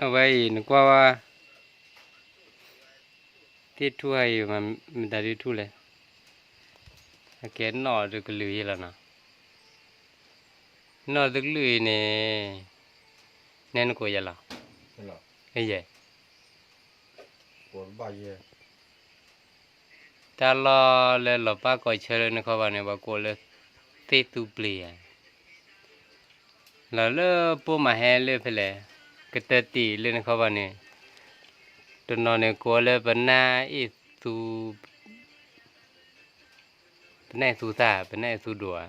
အဝဲအံၤနကွၢ်ဝဲ သ့ၣ်ထူၣ်ဟါအံၤ မတၤဒုထူၣ်လဲၣ်, အကဲနီၣ်တကလုာ်ယဲလီၤနီၤ, နီၣ်တကလုာ်အံၤန့ၣ် နဲနကိးယဲလီၤ, ယဲ တၢ်လီၢ်လၢလီၤပၢ်ကီၢ်ဆၢလၢနခီဘၣ်န့ၣ် ပှၤကိးလၢ သ့ၣ်သူပျ့ၤဧါ, လီၤလၢပိၢ်မးဟဲလၢဖဲလဲၣ်, ကတၢၢ်တံၢ်လၢနခီဘၣ်န့ၣ်, တနီၤန့ၣ်ကိးလၢပနၢ်အ့ၣ်သူ ပနၢ်အ့ၣ်သူသၣ် ပနၢ်အ့ၣ်သူဒိၣ်ဧါ,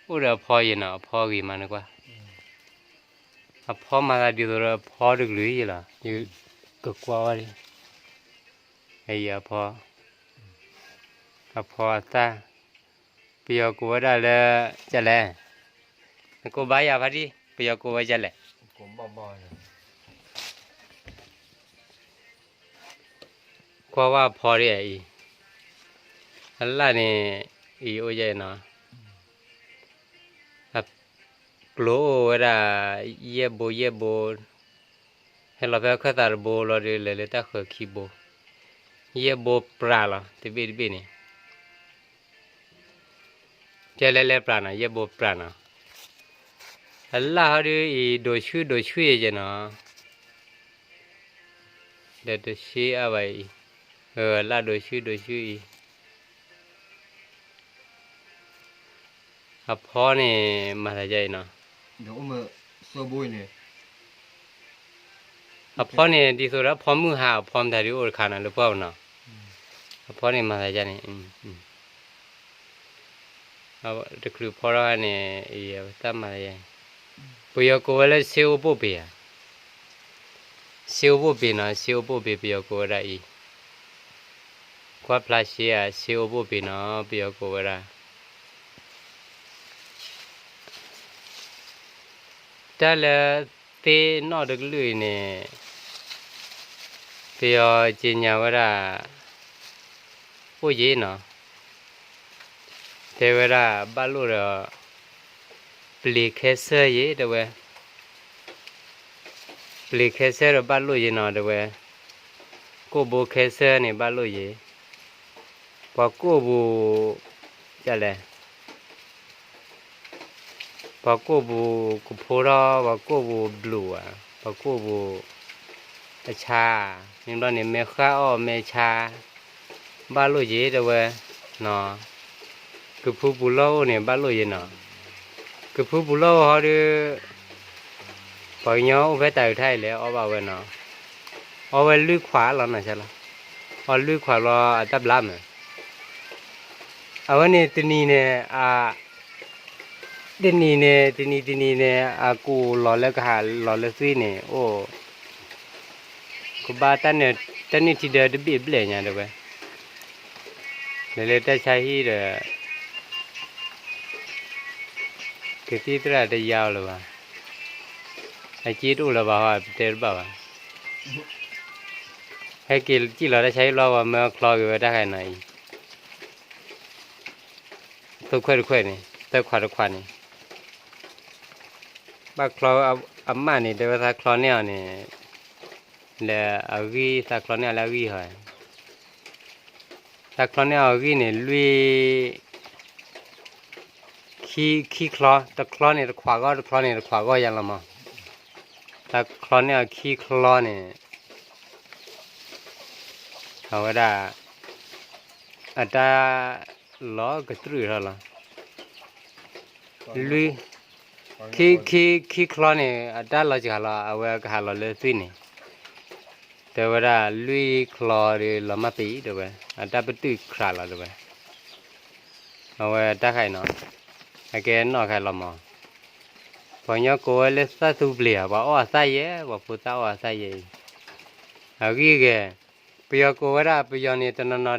အိၣ်ဒီးအဖီယဲနီၤ, အဖီဂ့ၤမးနကွၢ်, အဖီမၤသးဒ်သိးဒီးအဖီတကလုာ်ယဲလီၤ, ယကကွၢ်ဝဲဒၣ်, အအံၤအဖီ, အဖီအသၣ်, ပယီၤကိးဝဲဒၣ်လၢ ကလဲၣ်, နကိးဘၣ်ယၤဖါတံၢ် ပယီၤကိးဝဲကလဲၣ် ကွၢ်ဝဲအဖီဒ်အံၤ, အလၣ်န့ၣ် အံၤအိၣ်ယဲနီၤ, အကျိၤအိၣ်ဝဲဒၣ် ယဲၢ်ဘိယဲၢ်ဘိ, ဟဲလီၤဖဲအခၢၣ်သးတဘိလီၤဒီး လဲၤလၢတၢ်ဃၢၤခံဘိ, ယဲၢ်ဘိပြးလီၤ တဘ့ၣ်တဘ့ၣ်န့ၣ် ကဲလဲၤလဲၤပြးနီၤ ယဲၢ်ဘိပြးနီၤ, အလၣ်ဟီဒုအံၤ ဒိၣ်ဆူၣ်ဒိၣ်ဆူၣ်ယဲကဲနီၤ, ဒီးတဆ့အါဘၣ်အံၤ, အလၣ်ဒိၣ်ဆူၣ်ဒိၣ်ဆူၣ်အံၤ, အဖီန့ၣ် မၤသးဒ်အံၤနီၤ, အဖီန့ၣ် ဒ်သိးဒီးဖီမုၢ်ဟါ အဖီမတၤဒုအိၣ်တခါနီၤ လၢပှၢ်ပနီၤ, အဖီန့ၣ်မၤသးဒ်န့ၣ် တချုးဖီထီၣ်န့ၣ် အဝဲသၣ်မၤသးယဲ, ပယီၤကိးဝဲလၢဆ့အိၣ်ပိၣ်ပ့ၤဧါ, ဆ့အိၣ်ပိၣ်ပ့ၤနီၤ ဆ့အိၣ်ပိၣ်ပ့ၤ ပယီၤကိးဝဲဒၣ်အံၤ, ကွၢ်ဖျါဆ့ဧါ ဆ့အိၣ်ပိၣ်ပ့ၤနီၤ ပယီၤကိးဝဲဒၣ်, တၢ်လၢသ့ၣ်နီၣ်တကလုာ်အံၤန့ၣ် ပယီၤက့ညါဝဲဒၣ် အိၣ်ယဲနီၤ, တဲဝဲဒၣ်ဘၣ်လိၣ်ဒီး ပျ့ၤခဲစၢၢ်ယဲ တဲဝဲ, ပျ့ၤခဲစၢၢ်ဒီးဘၣ်လိၣ်ယဲနီၤ တဲဝဲ, ကိၣ်ဘိခဲစၢၢ်န့ၣ်ဘၣ်လိၣ်ယဲ, ပှၤကိၣ်ပူၤ ကလဲၣ် ပှၤကိၣ်ပူၤကဖိထီၣ် ပှၤကိၣ်ပူၤဘျုးဧါ, ပှၤကိၣ်ပူၤအဆါ, မ့ၢ်ဘျီန့ၣ် မဲာ်ဃၣ်အီၣ်မဲာ်ဆါ, ဘၣ်လိၣ်ယဲတဲဝဲ, ကဖုပူၤလီၢ်အိၣ်န့ၣ် ဘၣ်လိၣ်ယဲနီၤ, ကဖုပူၤလီၢ်အိၣ်ဟီဒုး ပှၤကညီအိၣ်ဖဲတၢ်အုးထါအံၤလဲၣ် အီၣ်ဘၣ်ဝဲနီၤ, အီၣ်ဝဲလွံၢ်ခွးလီၤနီၤ ဆဲလီၤ, အီၣ်လွံၢ်ခွးလီၤ အတၢ်ဘျါမး, အဝဲန့ၣ်တနံၤန့ၣ် တနံၤန့ၣ် တနံၤတနံၤန့ၣ် အကူးလီၤလၢကဟးလီၤလၢသွံၣ်န့ၣ် အိၣ် ကဘၣ်တၢ်န့ၣ်တၢ်န့ၣ်ထံဒၢတဘ့ၣ်ဘျဲၣ်ညါတဲဝဲ, လဲၤလၢတၢ်ဆါဟံၣ်ဒီး ကသံၣ်သရၣ်တယါအီၤလၢၤဘၣ်, အစ့တအိၣ်လၢၤဘၣ်ဟီ ပတဲတဘၣ်ဘၣ်, ဟဲက့ၤစံၣ်လီၤတၢ်ဆါဟံၣ်လီၤ ပှၤမၢချီက့ၤဝဲတၢ်ခါနီၤအံၤ သိခွဲးတခွဲးန့ၣ် သၢခွးတခွးန့ၣ် ဘၣ်ချီအမၢ်န့ၣ် တဲဝဲသးချီန့ၢ်အီၤန့ၣ် လၢအဂံၢ် သးချီန့ၢ်အီၤလၢအဂံၢ်ဟီ, သးချီန့ၢ်အီၤအဂံၢ်န့ၣ် လွံၢ် ခံ ခံချီ, တချီန့ၣ်တခွးဂီၢ် တချီန့ၣ်တခွးဂီၢ်ယါလီၤမး, သးချီန့ၢ်အီၤခံချီန့ၣ် အဝဲဒၣ် အတၢ်လီၤကတြူာ်ထီၣ်လီၤ. လွံၢ်, ခံ, ခံချီန့ၣ် အတၢ်လီၤစှၤလီၤ အဝဲကဟးလီၤလၢသွံၣ်န့ၣ်, တဲဝဲဒၣ်လွံၢ်ချီဒီးလီၤမၢ်ပံၤတဲဝဲ, အတၢ်ပတုာ်ခရးလီၤတဲဝဲ, အဝဲတၢ်ခါအံၤနီၤ, အကဲနီၢ်ခါလီၤမး, ပှၤကညီကိးဝဲလၢသၣ်သူပျ့ၤဧါ, ပှၤအီၣ်အသၣ်ယဲ, ပှၤဖိသၣ်အီၣ်အသၣ်ယဲအံၤ, အဂံၢ်ဂဲၤ, ပယီၤကိးဝဲဒၣ် ပယီၤန့ၣ်တနီၤနီၤ